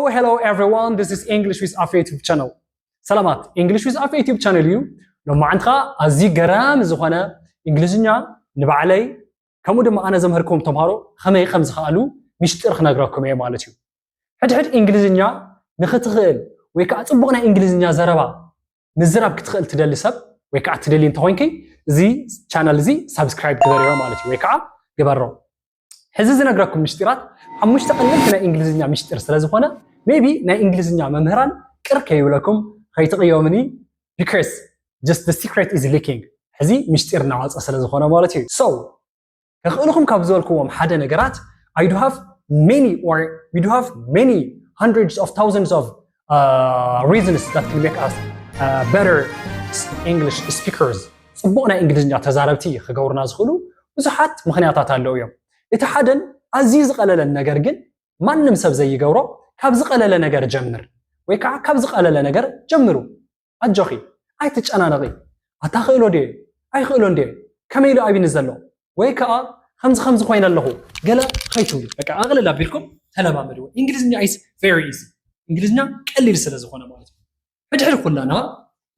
Hello everyone, this is English with Afe YouTube channel. ሰላማት፣ English with Afe YouTube channel እዩ። ሎማዓንቲ ከዓ ኣዝዩ ገራሚ ዝኾነ እንግሊዝኛ ንባዕለይ ከምኡ ድማ ኣነ ዘምህርኩም ተምሃሮ ከመይ ከም ዝኸኣሉ ሚስጥር ክነግረኩም እየ ማለት እዩ። ሕድሕድ እንግሊዝኛ ንኽትኽእል ወይ ከዓ ፅቡቕ ናይ እንግሊዝኛ ዘረባ ምዝራብ ክትኽእል ትደሊ ሰብ ወይ ከዓ ትደሊ እንተኾይንኪ፣ እዚ ቻናል እዚ ሳብስክራይብ ግበርዮ ማለት እዩ፣ ወይ ከዓ ግበሮ። ሕዚ ዝነግረኩም ምስጢራት ሓሙሽተ ቀለልቲ ናይ እንግሊዝኛ ምስጢር ስለ ዝኾነ፣ maybe ናይ እንግሊዝኛ መምህራን ቅር ከይብለኩም፣ ከይትቕየሙኒ፣ because just the secret is leaking። ሕዚ ምስጢር እናወፀ ስለ ዝኾነ ማለት እዩ። So ከኽእልኹም ካብ ዝበልክዎም ሓደ ነገራት፣ I do have many, or we do have many hundreds of thousands of uh, reasons that can make us uh, better English speakers. ፅቡቕ ናይ እንግሊዝኛ ተዛረብቲ ክገብሩና ዝኽእሉ ብዙሓት ምኽንያታት ኣለዉ እዮም። እቲ ሓደን ኣዝዩ ዝቐለለን ነገር ግን ማንም ሰብ ዘይገብሮ፣ ካብ ዝቐለለ ነገር ጀምር፣ ወይ ከዓ ካብ ዝቐለለ ነገር ጀምሩ። ኣጆኺ፣ ኣይትጨናነቒ። ኣታ ክእሎ ድየ ኣይክእሎን ድየ፣ ከመይ ኢሉ ኣብኒ ዘሎ፣ ወይ ከዓ ከምዚ ከምዚ ኮይነ ኣለኹ፣ ገለ ከይትብሉ። በቃ ኣቕልል ኣቢልኩም ተለማመድዎ። እንግሊዝኛ is very easy። እንግሊዝኛ ቀሊል ስለ ዝኾነ ማለት እዩ። ሕድሕድ ኩላና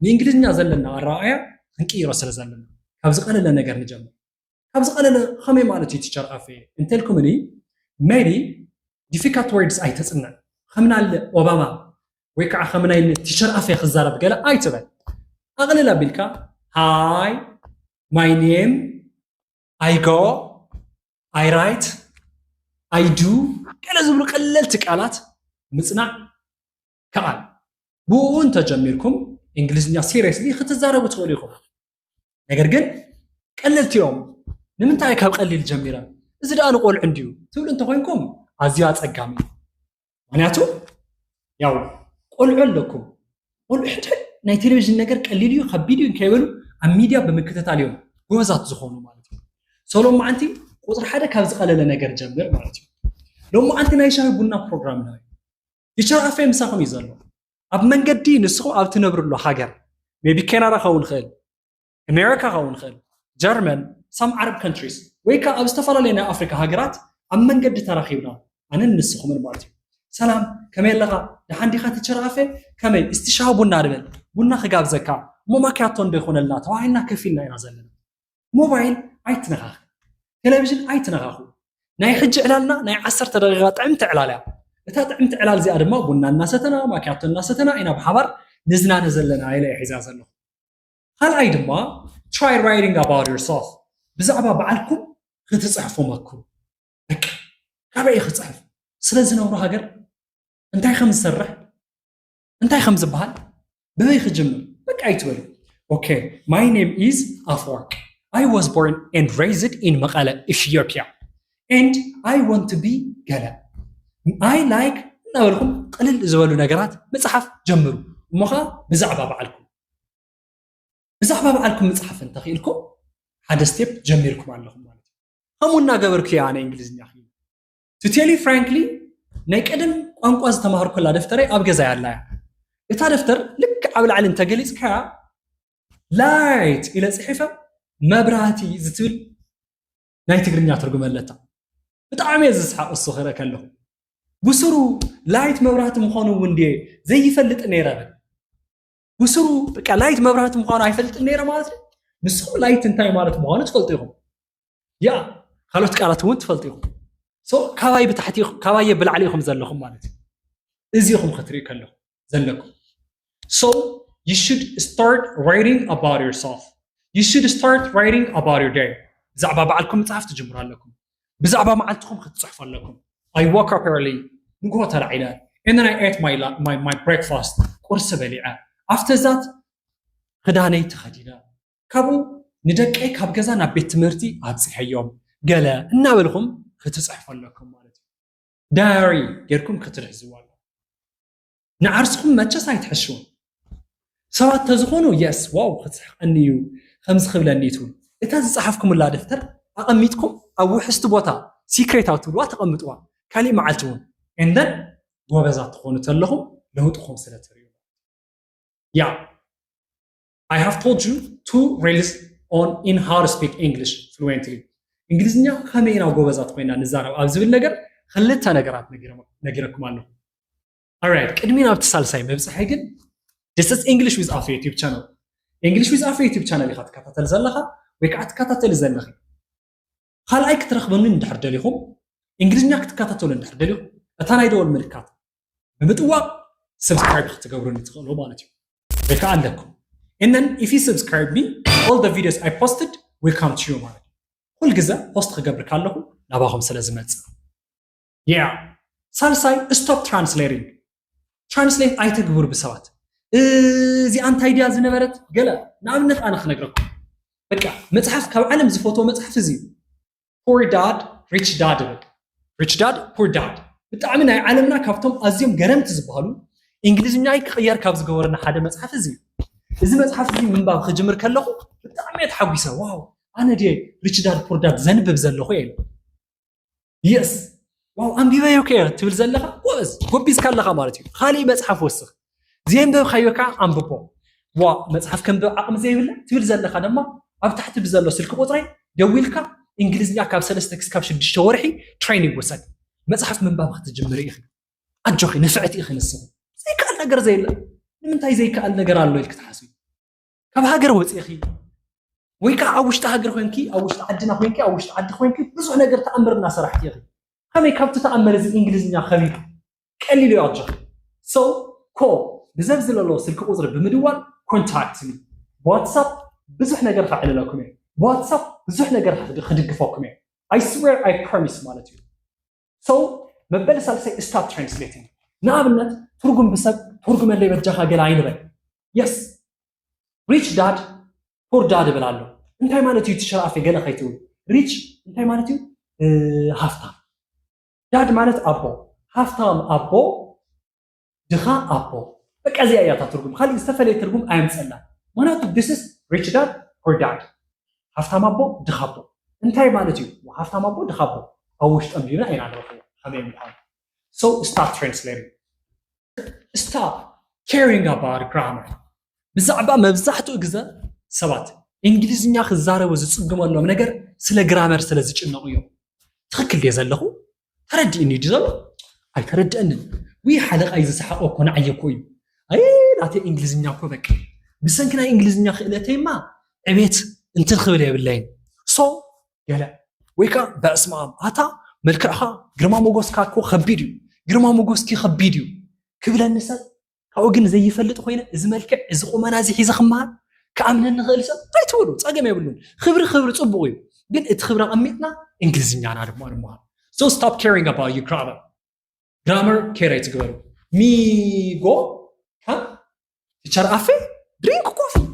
ንእንግሊዝኛ ዘለና ኣረኣእያ ክንቅይሮ ስለ ዘለና፣ ካብ ዝቐለለ ነገር ንጀምር። ካብ ዝቐለለ ከመይ ማለት እዩ ቲቸር ኣፌ እንተልኩምኒ፣ maybe difficult words ኣይተጽንዕ። ከም ናለ ኦባማ ወይ ከዓ ከም ናይ ቲቸር ኣፌ ክዛረብ ገለ ኣይትበል። ኣቕልል ኣቢልካ፣ hi, my name, I go, I write, I do፣ ገለ ዝብሉ ቀለልቲ ቃላት ምጽናዕ ከኣል። ብኡ እንተጀሚርኩም እንግሊዝኛ ሲሪየስሊ ክትዛረቡ ትኽእሉ ኢኹም። ነገር ግን ቀለልቲ እዮም። ንምንታይ ካብ ቀሊል ጀሚረ፣ እዚ ደኣ ንቆልዑ እንድዩ ትብሉ እንተኾይንኩም፣ ኣዝዩ ኣጸጋሚ እዩ። ምኽንያቱ ያው ቆልዑ ኣለኩም። ቆልዑ ሕድሕድ ናይ ቴሌቪዥን ነገር ቀሊል እዩ ከቢድ እዩ ከይበሉ ኣብ ሚድያ ብምክትታል እዮም ጎበዛት ዝኾኑ ማለት እዩ። So ሎማዓንቲ ቁፅሪ ሓደ ካብ ዝቐለለ ነገር ጀምር ማለት እዩ። ሎማዓንቲ ናይ ሻሂ ቡና ፕሮግራምና እዩ። ቲቸር ኣፌ ምሳኹም እዩ ዘሎ። ኣብ መንገዲ ንስኹም ኣብ ትነብርሉ ሃገር፣ maybe ካናዳ ክኸውን ይኽእል፣ ኣሜሪካ ክኸውን ይኽእል፣ ጀርመን፣ some Arab countries፣ ወይ ከዓ ኣብ ዝተፈላለዩ ናይ ኣፍሪካ ሃገራት ኣብ መንገዲ ተራኺብና፣ ኣነን ንስኹምን ማለት እዩ። ሰላም፣ ከመይ ኣለኻ? ደሓን ዲኻ ቲቸር ኣፌ? ከመይ? እስቲ ሻሂ ቡና ንበል፣ ቡና ክጋብዘካ፣ እሞ ማክያቶ እንዶ ይኾነልና፣ ተባሂልና ከፊልና ኢና ዘለና። ሞባይል ኣይትነኻኽ፣ ቴሌቪዥን ኣይትነኻኹ። ናይ ሕጂ ዕላልና ናይ ዓሰርተ ደቂቃ ጥዕምቲ ዕላል እያ። እታ ጥዕምቲ ዕላል እዚኣ ድማ ቡና እናሰተና፣ ማክያቶ እናሰተና ኢና ብሓባር ንዝናነ ዘለና ኢለ እየ ሒዛ ዘለኹ። ካልኣይ ድማ፣ try writing about yourself፣ ብዛዕባ ባዕልኩም ክትፅሕፉ መክሩ። በቃ፣ ካበይ ክፅሕፍ? ስለ ዝነብሮ ሃገር እንታይ ከም ዝሰርሕ፣ እንታይ ከም ዝበሃል፣ በበይ ክጅምር፣ በቃ ኣይትበሉ። Okay, my name is ኣፈወርቅ። I was born and raised in መቐለ, Ethiopia, and I want to be ገለ። I like እናበልኩም ቅልል ዝበሉ ነገራት ምፅሓፍ ጀምሩ። እሞ ኸዓ ብዛዕባ ባዕልኩም፣ ብዛዕባ ባዕልኩም ምፅሓፍ እንተኽኢልኩም፣ ሓደ ስቴፕ ጀሚርኩም ኣለኹም ማለት እዩ። ከምኡ እናገበርኩ እየ ኣነ እንግሊዝኛ ክኢለ። To tell you frankly፣ ናይ ቀደም ቋንቋ ዝተማሃርኩላ ደፍተረይ ኣብ ገዛይ ኣላ እያ። እታ ደፍተር ልክዕ ኣብ ላዕሊ እንተገሊፅካያ፣ ላይት ኢለ ፅሒፈ፣ መብራህቲ ዝትብል ናይ ትግርኛ ትርጉም ኣለታ። ብጣዕሚ እየ ዝስሓቕ እሱ ክርኢ ከለኹ። ብስሩ ላይት መብራህቲ ምዃኑ እውን ድየ ዘይፈልጥ ነይረ በል። ብስሩ በቃ ላይት መብራህቲ ምዃኑ ኣይፈልጥን ነይረ ማለት እዩ። ንስኹም ላይት እንታይ ማለት ምዃኑ ትፈልጡ ኢኹም። ያ፣ ካልኦት ቃላት እውን ትፈልጡ ኢኹም። So ካባይ ብታሕቲ ኢኹም፣ ካባየ ብላዕሊ ኢኹም ዘለኹም ማለት እዩ። እዚ ኢኹም ክትሪኡ ከለኹም ዘለኩም። So you should start writing about yourself. You should start writing about your day. ብዛዕባ ባዕልኩም ምፅሓፍ ትጅምሩ ኣለኩም። ብዛዕባ መዓልትኹም ክትፅሕፉ ኣለኩም። I woke up early፣ ንግሆ ተላዒለ፣ and then I ate my, la- my, my breakfast፣ ቁርሲ በሊዐ። After that፣ ክዳነይ ተኸዲነ፣ ካብኡ ንደቀይ ካብ ገዛ ናብ ቤት ትምህርቲ ኣብፅሐዮም፣ ገለ እናበልኹም ክትፅሕፉ ኣለኩም ማለት እዩ። ዳያሪ ጌርኩም ክትሕዝዎ ኣለኩም። ንዓርስኹም መቸስ ኣይትሕሽውን። ሰባት ተዝኾኑ፣ የስ፣ ዋው፣ ክስሕቀኒ እዩ፣ ከምዚ ክብለኒ እዩ ትብሉ። እታ ዝፀሓፍኩምላ ደፍተር ኣቐሚጥኩም ኣብ ውሕስቲ ቦታ፣ ሲክሬት ኣብ ትብልዋ ተቐምጥዋ። ካሊእ መዓልቲ እውን። And then ጎበዛት ትኾኑ ተለኹም ለውጥኹም ስለ ትርእዩ። Yeah, I have told you two reels on in how to speak English fluently. እንግሊዝኛ ከመይ ኢና ጎበዛት ኮይና ንዛረብ ኣብ ዝብል ነገር ክልተ ነገራት ነጊረኩም ኣለኹ። Alright፣ ቅድሚ ናብቲ ሳልሳይ ምብጻሐይ ግን this is English with Afe YouTube channel። English with Afe YouTube channel ኢኻ ትከታተል ዘለኻ ወይ ከዓ ትከታተሊ ዘለኺ። ካልኣይ ክትረኽበኒ እንድሕር ደሊኹም፣ እንግሊዝኛ ክትከታተሉ እንድሕር ደሊኹም፣ እታ ናይ ደወል ምልክት ብምጥዋቕ subscribe ክትገብሩኒ ትኽእሉ ማለት እዩ። ወይ ከዓ ኣለኩም። And then if you subscribe me, all the videos I posted will come to you ማለት እዩ። ኩልግዘ ፖስት ክገብር ካለኹ ናባኹም ስለ ዝመጽእ። Yeah። ሳልሳይ stop translating። Translate ኣይተግብሩ ብሰባት። እዚኣ እንታይ ድያ ዝነበረት ገለ ንኣብነት ኣነ ክነግረኩም። በቃ መጽሓፍ ካብ ዓለም ዝፈትዎ መጽሓፍ እዚ እዩ። Poor Dad Rich Dad ይብል። Rich Dad Poor Dad ብጣዕሚ ናይ ዓለምና ካብቶም ኣዝዮም ገረምቲ ዝበሃሉ እንግሊዝኛ ክቕየር ካብ ዝገበረና ሓደ መጽሓፍ እዚ እዩ። እዚ መጽሓፍ እዚ ምንባብ ክጅምር ከለኹ ብጣዕሚ እየ ተሓጒሰ። ዋው ኣነ ድየ Rich Dad Poor Dad ዘንብብ ዘለኹ እየ። Yes ዋው ኣንቢበዮ ከ ትብል ዘለኻ ጎበዝ ጎቢዝካ ኣለኻ ማለት እዩ። ካሊእ መፅሓፍ ወስኽ ዘየንበብካዮ ከዓ ኣንብቦ። ዋ መፅሓፍ ከንብብ ዓቕሚ ዘይብለ ትብል ዘለኻ ድማ ኣብ ታሕቲ ብዘሎ ስልኪ ቁፅረይ ደዊልካ እንግሊዝኛ ካብ ሰለስተ ክስካብ ሽዱሽተ ወርሒ ትሬኒንግ ውሰድ። መፅሓፍ ምንባብ ክትጅምር ኢኺ። ኣጆኺ ንፍዕቲ ኢኺ ንስኺ። ዘይከኣል ነገር ዘየለ። ንምንታይ ዘይከኣል ነገር ኣሎ ኢልክ ትሓስቢ? ካብ ሃገር ወፂእኺ ወይ ከዓ ኣብ ውሽጢ ሃገር ኮይንኪ ኣብ ውሽጢ ዓድና ኮይንኪ ኣብ ውሽጢ ዓዲ ኮይንኪ ብዙሕ ነገር ተኣምር እናሰራሕቲ ኢኺ። ከመይ ካብቲ ተኣምር እዚ እንግሊዝኛ ከቢድ ቀሊሉ እዩ ኣጆኺ። So ኮ ብዘብ ዝለሎ ስልኪ ቁፅሪ ብምድዋል ኮንታክት ሚ ዋትሳፕ ብዙሕ ነገር ከዕልለኩም እየ። ዋትሳፕ ብዙሕ ነገር ክድግፈኩም እየ። I swear I promise ማለት እዩ። So መበል ሳልሳይ stop translating። ንኣብነት ትርጉም ብሰብ ትርጉመለይ በጃኻ ገለ ኣይንበል። Yes Rich Dad Poor Dad እብል ኣሎ። እንታይ ማለት እዩ? ቲቸር ኣፌ ገለ ከይትብል። Rich እንታይ ማለት እዩ? ሃፍታም። Dad ማለት ኣቦ፣ ሃፍታም ኣቦ፣ ድኻ ኣቦ። በቃ እዚኣ እያ እታ ትርጉም፣ ካልእ ዝተፈለየ ትርጉም ኣየምፀላ። ምክንያቱ this is Rich Dad Poor Dad፣ ሃፍታም ኣቦ ድኻ ኣቦ። እንታይ ማለት እዩ? ሃፍታም ኣቦ ድኻ ኣቦ ኣብ ውሽጦም ዲና ኢና ንረኽቦ ከመይ ምዃኑ። So stop translating። Stop caring about grammar። ብዛዕባ መብዛሕትኡ ግዘ ሰባት እንግሊዝኛ ክዛረቡ ዝፅግመሎም ነገር ስለ ግራመር ስለ ዝጭነቑ እዮም። ትኽክል ድየ ዘለኹ? ተረዲእኒ ድዩ ዘሎ? ኣይተረድአንን። ውይ ሓለቓይ ዝሰሓቆ እኮ ንዓየ እኮ እዩ። ኣይ ናተይ እንግሊዝኛ እኮ በቃ ብሰንኪ ናይ እንግሊዝኛ ክእለተይማ ዕቤት እንትን ክብል የብለይን። So ገለ ወይ ከዓ በስመኣም ኣታ መልክዕኻ ግርማ ሞጎስካ እኮ ከቢድ እዩ፣ ግርማ ሞጎስኪ ከቢድ እዩ ክብለኒ ሰብ ካብኡ ግን ዘይፈልጥ ኮይነ እዚ መልክዕ እዚ ቁመና እዚ ሒዘ ክመሃር ክኣምነኒ ክእል ሰብ ኣይትበሉ፣ ፀገም የብሉን። ክብሪ ክብሪ ፅቡቕ እዩ፣ ግን እቲ ክብሪ ኣቐሚጥና እንግሊዝኛና ድማ ንመሃር። So stop caring about your grammar። Grammar care ኣይትግበሩ። Me go come teacher ኣፌ drink coffee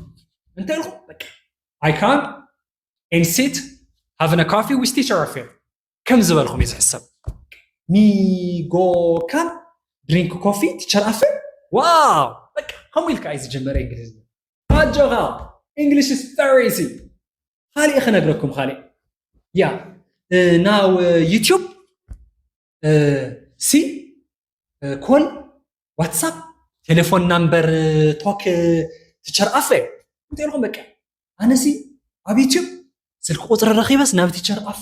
እንተ ኢልኩም በቃ I come and sit having a coffee with teacher ኣፌ ከም ዝበልኩም እዩ ዝሕሰብ። Me go come drink coffee teacher ኣፌ። ዋው በቃ ከምኡ ኢልካ እዩ ዝጀመረ እንግሊዝኛ። ኣጆኻ English is very easy። ካሊእ ክነግረኩም ካሊእ ያ now YouTube ሲ ኮል ዋትሳፕ ቴሌፎን ናምበር ቶክ ቲቸር ኣፌ እንተ ኢልኩም በቃ ኣነሲ ኣብ ዩቲዩብ ስልኪ ቁፅሪ ረኺበስ ናብ ቲቸር ኣፌ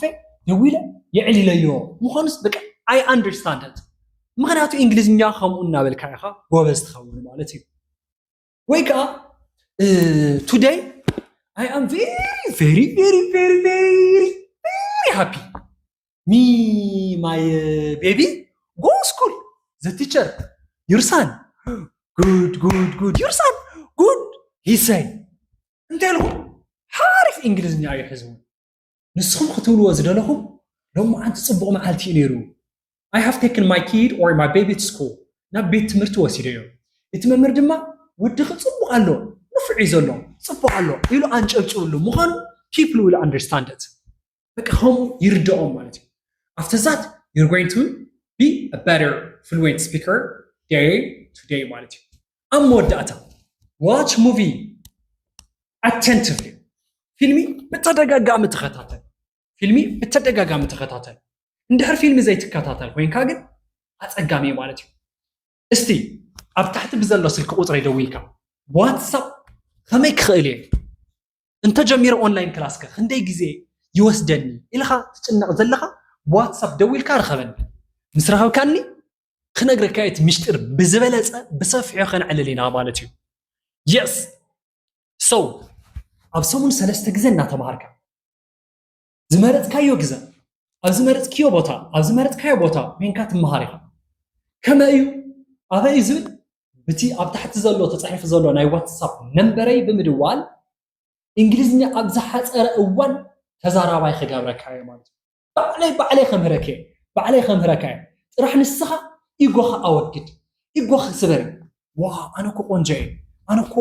ደዊለ የዕሊለዮ ምዃኑስ በቃ I understand it። ምክንያቱ እንግሊዝኛ ከምኡ እናበልካ ኢኻ ጎበዝ ትኸውን ማለት እዩ። ወይ ከዓ today I am very very very very very happy me my baby go school the teacher your son good good good your son good he say እንተ ኢልኩም ሓሪፍ እንግሊዝኛ እዩ ሕዝቡ። ንስኹም ክትብልዎ ዝደለኹም ሎሚ መዓንቲ ፅቡቕ መዓልቲ እዩ ነይሩ። I have taken my kid or my baby to school ናብ ቤት ትምህርቲ ወሲደዮ። እቲ መምህር ድማ ወድኺ ፅቡቕ ኣሎ ንፉዕ እዩ ዘሎ ፅቡቕ ኣሎ ኢሉ ኣንጨብጭብሉ ምዃኑ people will understand it። በቃ ከምኡ ይርድኦም ማለት እዩ። After that you're going to be a better fluent speaker day to day ማለት እዩ። ኣብ መወዳእታ watch movie attentively ፊልሚ ብተደጋጋሚ ተኸታተል። ፊልሚ ብተደጋጋሚ ተኸታተል። እንድሕር ፊልሚ ዘይትከታተል ኮይንካ ግን ኣፀጋሚ እዩ ማለት እዩ። እስቲ ኣብ ታሕቲ ብዘሎ ስልኪ ቁፅሪ ደዊልካ ዋትሳፕ ከመይ ክኽእል እየ እንተጀሚረ ኦንላይን ክላስከ ክንደይ ግዜ ይወስደኒ ኢልካ ትጭነቕ ዘለኻ ብዋትሳፕ ደዊልካ ርኸበኒ። ምስ ረኸብካኒ ክነግረካ እቲ ምሽጢር ብዝበለፀ ብሰፊሑ ከነዕልል ኢና ማለት እዩ። Yes, so ኣብ ሰሙን ሰለስተ ግዜ እናተምሃርካ ዝመረፅካዮ ግዜ ኣብ ዝመረፅክዮ ቦታ ኣብ ዝመረፅካዮ ቦታ ኮይንካ ትመሃር ኢኻ። ከመይ እዩ ኣበይ እዩ ዝብል ብቲ ኣብ ታሕቲ ዘሎ ተፃሒፉ ዘሎ ናይ ዋትሳፕ ነንበረይ ብምድዋል እንግሊዝኛ ኣብ ዝሓፀረ እዋን ተዛራባይ ክገብረካ እየ ማለት እዩ። ባዕለይ ባዕለይ ከምህረካ እየ። ባዕለይ ከምህረካ እየ። ጥራሕ ንስኻ ኢጎኻ ኣወግድ። ኢጎኻ ስበር። ዋ ኣነ እኮ ቆንጆ እየ። ኣነ እኮ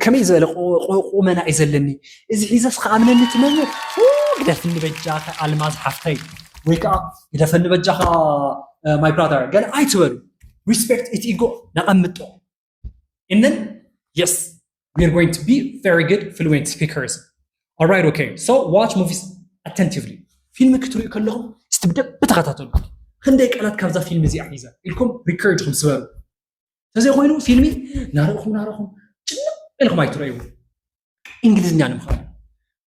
ከመይ ዝበለ ቁ- ቁ- ቁመና እዩ ዘለኒ። እዚ ሒዘስ ከኣምነኒ እቲ መምህር ኡ፣ ግደፍኒ በጃኻ ኣልማዝ ሓፍተይ ወይ ከዓ ግደፈኒ በጃኻ my brother ገለ ኣይትበሉ። Respect it ego ነቐምጦ። And then, yes, we are going to be very good fluent speakers. All right, okay. So watch movies attentively. ፊልም ክትሪኡ ከለኹም እስቲ ብደንቢ ተኸታተሉ። ክንደይ ቃላት ካብዛ ፊልም እዚኣ ሒዘ ኢልኩም ሪከርድኹም ስበሩ። ተዘይኮይኑ ፊልሚ ናርኢኹም ናርኢኹም ጭንቕ ኢልኩም ኣይትረእዩ። እንግሊዝኛ ንምዃኑ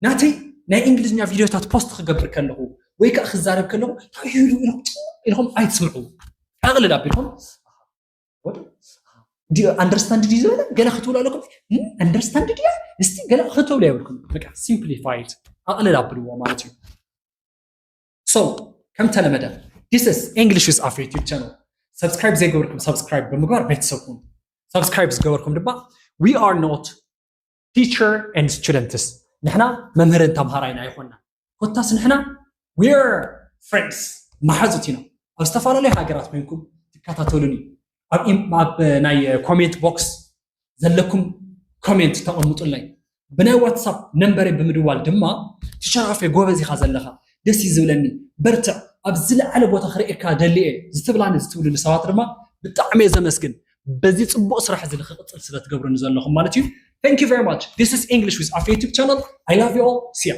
ናተይ ናይ እንግሊዝኛ ቪድዮታት ፖስት ክገብር ከለኹ ወይ ከዓ ክዛረብ ከለኹ እንታይ ኢሉ ኢልኩም ጭንቕ ኢልኩም ኣይትስምዑ። ኣቕልል ኣቢልኩም understand ድዩ ዝበለ ገለ ክትብሉ ኣለኩም። Understand ድያ እስቲ ገለ ክትብሉ የብልኩም። በቃ simplify it ኣቕልል ኣብልዎ ማለት እዩ። So ከም ተለመደ this is English with Afro YouTube channel። Subscribe ዘይገበርኩም subscribe ብምግባር ቤተሰብ ኩኑ። Subscribe ዝገበርኩም ድማ we are not teacher and students፣ ንሕና መምህርን ተምሃራይን ኣይኮንና። ኮታስ ንሕና we are friends፣ መሓዙት ኢና። ኣብ ዝተፈላለዩ ሃገራት ኮይንኩም ትከታተሉኒ ኣብ ኢም- ኣብ ናይ ኮሜንት ቦክስ ዘለኩም ኮሜንት ተቐምጡለይ። ብናይ ዋትሳፕ ነንበረይ ብምድዋል ድማ ቲቸር ኣፌ ጎበዝ ኢኻ ዘለኻ፣ ደስ እዩ ዝብለኒ፣ በርትዕ፣ ኣብ ዝለዓለ ቦታ ክርእየካ ደሊ እየ ዝትብላኒ ዝትብሉኒ ሰባት ድማ ብጣዕሚ እየ ዘመስግን። በዚ ፅቡቕ ስራሕ እዚ ንክቕፅል ስለ ትገብሩኒ ዘለኹም ማለት እዩ። Thank you very much. This is English with Afro YouTube channel. I love you all. See ya.